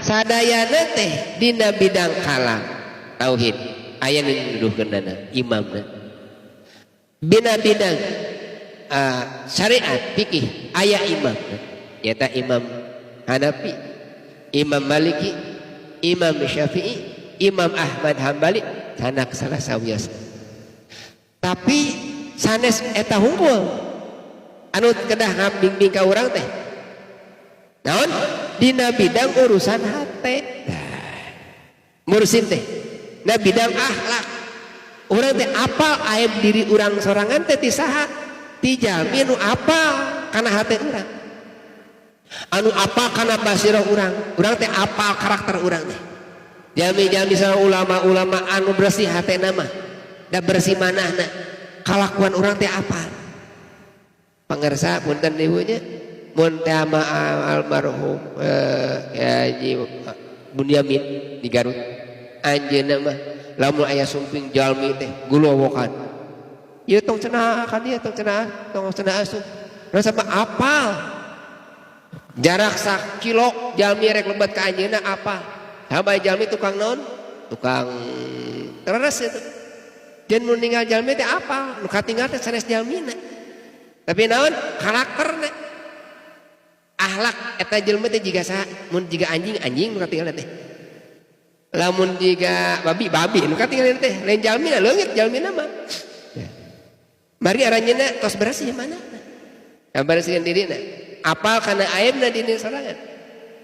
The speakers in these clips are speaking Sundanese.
Sadayana teh dina bidang kalam, tauhid, aya nu nuduhkeunana, imamna. Dina bidang syariat, fikih, aya imamna, nyata Imam Hanafi, Imam Maliki, Imam Syafi'i, Imam Ahmad Hambali, sanak salah sawios. Tapi sanes eta hungkul anu kedah ngabimbing ka urang teh naon? Dina bidang urusan hate. Nah, mursid teh na bidang akhlak. Urang teh apal aib diri urang sorangan teh ti saha? Ti jalmi nu apal kana hate urang, anu apal kana basirah urang. Urang teh apal karakter urang teh jalmi-jalmi sama ulama-ulama anu bersih hatena mah da bersih manahna, kalakuan urang teh apal. Pangersa, punten ibunya, mun teh ama almarhum Haji Bunyamin di Garut, anjeunna mah lamun aya sumping jalmi teh guluwokan ieu, "Tong cenah ka dieu, tong cenah, tong cenah asup." Rasa mah apal jarak sakilo jalmi rek lebet ka anjeunna apa. Haba jalmi tukang naon, tukang teres itu jeung mun ninggal jalmi teh apa nu katinggal teh sanes jalmina, tapi naon, karakterna, akhlak eta jelema teh. Jiga saha? Mun jiga anjing, anjing nu katinggal teh. Lamun jiga babi, babi nu katinggal teh, lain jalmina, leungit jalmina mah ya. Mari aranjeunna tos bersih mana bersihkan dirina, apal kana aibna dina sorangan.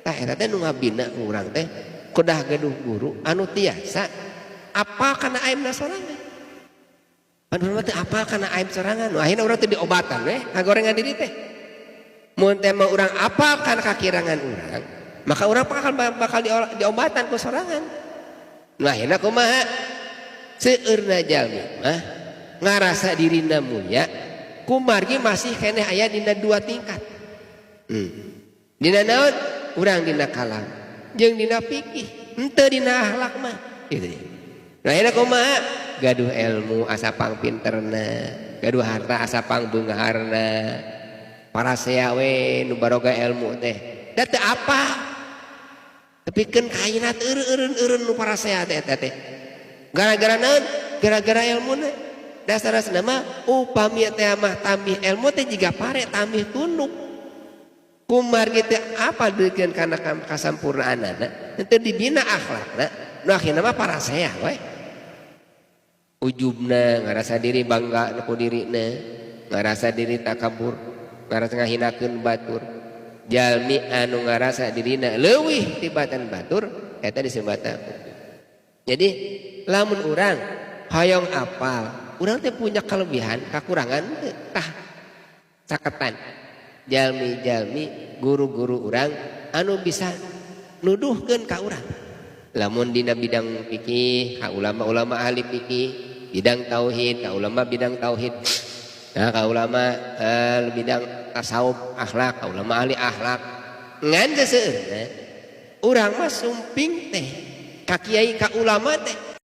Tah, eta teh nu ngabina urang teh kedah gaduh guru anu tiasa apal kana aibna sorangan. Pan urang teh apal kana aib sorangan, nu akhirna urang teh diobatan we ngagorengan diri teh. Mun teh mah urang apal kana kakirangan urang, maka urang bakal bakal diobatan ku sorangan. Nu akhirna kumaha? Seueurna jalmi mah ngarasa dirina mulia kumargi masih keneh aya dina dua tingkat. Dina naon? Urang dina kalam jeung dina fikih, henteu dina akhlak mah gitu. Nah, akhirna kumaha? Gaduh ilmu asa pangpinterna, gaduh harta asa pangbeungharna, parasea we nu baroga ilmu teh da teu apa. Tapi keun kainat eureun-eureun nu parasea teh eta teh gara-gara naon? Gara-gara ilmuna. Dasar mah upami teh mah tambih ilmu teh jiga pare tambih tunduk, kumargi teh apa deukeun kana kasampurnaanana, henteu dibina akhlakna. Nu akhirna mah parasea we, ujubna, ngarasa diri bangga ku dirina, ngarasa diri takabur, ngarasa ngahinakeun batur. Jalmi anu ngarasa dirina leuwih tibatan batur eta disebut. Jadi lamun urang hoyong apal urang teh punya kelebihan kekurangan, tah caketan jalmi-jalmi, guru-guru urang anu bisa nuduhkeun ka urang. Lamun dina bidang fikih, ka ulama-ulama ahli fikih, bidang tauhid, ka ulama bidang tauhid. Nah, ka ulama bidang tasawuf, akhlak, ka ulama ahli akhlak. Ngan seseueurna urang mah sumping teh ka kiai, ka ulama teh.